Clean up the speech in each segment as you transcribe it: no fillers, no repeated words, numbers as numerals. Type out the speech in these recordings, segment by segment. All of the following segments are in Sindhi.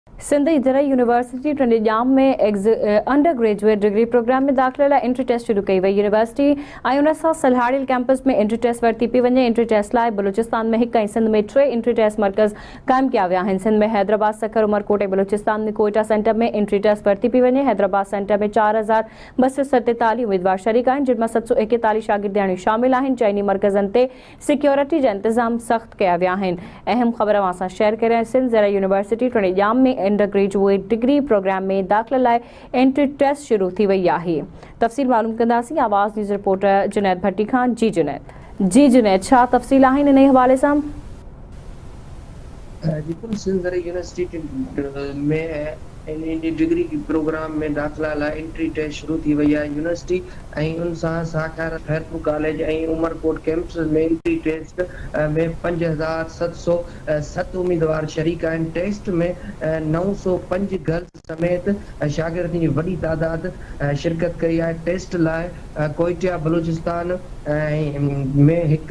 سنڌ زرعي university Tando Jam ۾ undergraduate degree programme ۾ داخلي لاء انٽري ٽيسٽ شروع ڪئي وئي. يونيورسٽي ۽ ان سان سلهاڙيل ڪيمپس ۾ انٽري ٽيسٽ ورتي پئي وڃي. انٽري ٽيسٽ لاء بلوچستان ۾ هڪ ۽ سنڌ ۾ 3 انٽري ٽيسٽ مرڪز قائم ڪيا ويا آهن. Sindh ۾ Hyderabad, Sukkur, Umerkot ۽ Balochistan ۾ Quetta centre ۾ entry test ورتي پئي وڃي. حيدرآباد سينٽر ۾ 4247 اميدوار شريڪ آهن، جن مان 741 شاگردياڻيون شامل آهن. چئني مرڪزن تي سيڪيورٽي جا انتظام سخت ڪيا ويا آهن. اهم خبر اوهان سان شيئر ڪري رهيا آهيون، سنڌ زرعي university Tando Jam ۾ undergraduate degree programme ۾ داخلا لاء انٽري ٽيسٽ شروع ٿي وئي آهي. تفصيل معلوم ڪنداسين آواز نيوز رپورٽر جنيد ڀٽي کان. جي جنيد. جي جنيد ڇا تفصيل آهن انهي حوالي سان؟ جي بلڪل سنڌ زرعي يونيورسٽي ۾ ڊگري پروگرام ۾ داخلا لاء انٽري ٽيسٽ شروع ٿي وئي آهي. يونيورسٽي ۽ ان سان Sukkur, Khairpur college ۽ Umerkot campus ۾ entry test ۾ 5707 اميدوار شريڪ آهن. ٽيسٽ ۾ 905 گرلز سميت شاگردن جي وڏي تعداد شرڪت ڪئي آهي. ٽيسٽ لاء ڪوئيٽا، بلوچستان ۾ هڪ،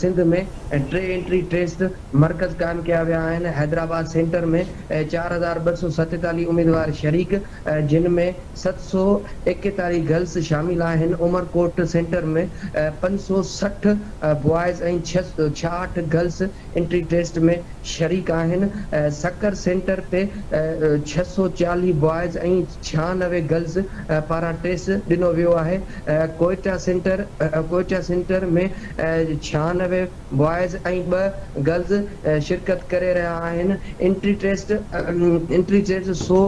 سنڌ ۾ 3 انٽري ٽيسٽ مرڪز قائم ڪيا ويا آهن. حيدرآباد سينٽر ۾ 4247 اميدوار شريڪ، جن ۾ 741 گرلز شامل آهن. Umerkot centre ۾ 560 boys ۽ 66 girls entry test ۾ شريڪ آهن. سکر سينٽر تي 640 بوائز ۽ 96 گرلز پاران ٽيسٽ ڏنو ويو آهي. ڪوئيٽا سينٽر ۾ 96 بوائز ۽ 2 گرلز شرڪت ڪري رهيا آهن. انٽري ٽيسٽ انٽري ٽيسٽ 100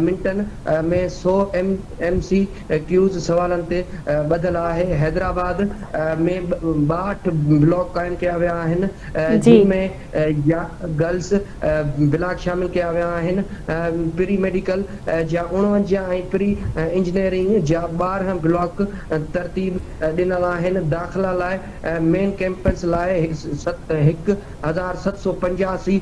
منٽن ۾ 100 ايم سي ڪيوز سوالن تي ٻڌل آهي. حيدرآباد ۾ 62 بلاڪ قائم ڪيا ويا آهن، جن ۾ گرلز بلاڪ شامل ڪيا ويا آهن. پري ميڊيڪل جا 49 ۽ پري انجنيئرنگ جا 12 بلاڪ ترتيب ڏنل آهن. داخلا لاء مين ڪيمپس لاء 1785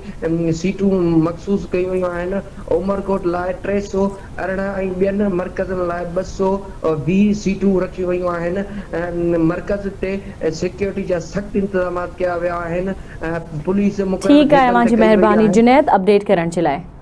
سيٽون مخصوص ڪيون ويون آهن. عمرڪوٽ لاء 318 ۽ ٻين مرڪزن لاء 220 سيٽون رکيون ويون آهن. مرڪز تي سيڪيورٽي جا سخت انتظامات ڪيا ويا آهن. پوليس مقرر ٺيڪ آهي گيٽن اوهان تي جي ڪئي وئي مهرباني آهي. جنيد اپڊيٽ ڪرڻ جي لاء.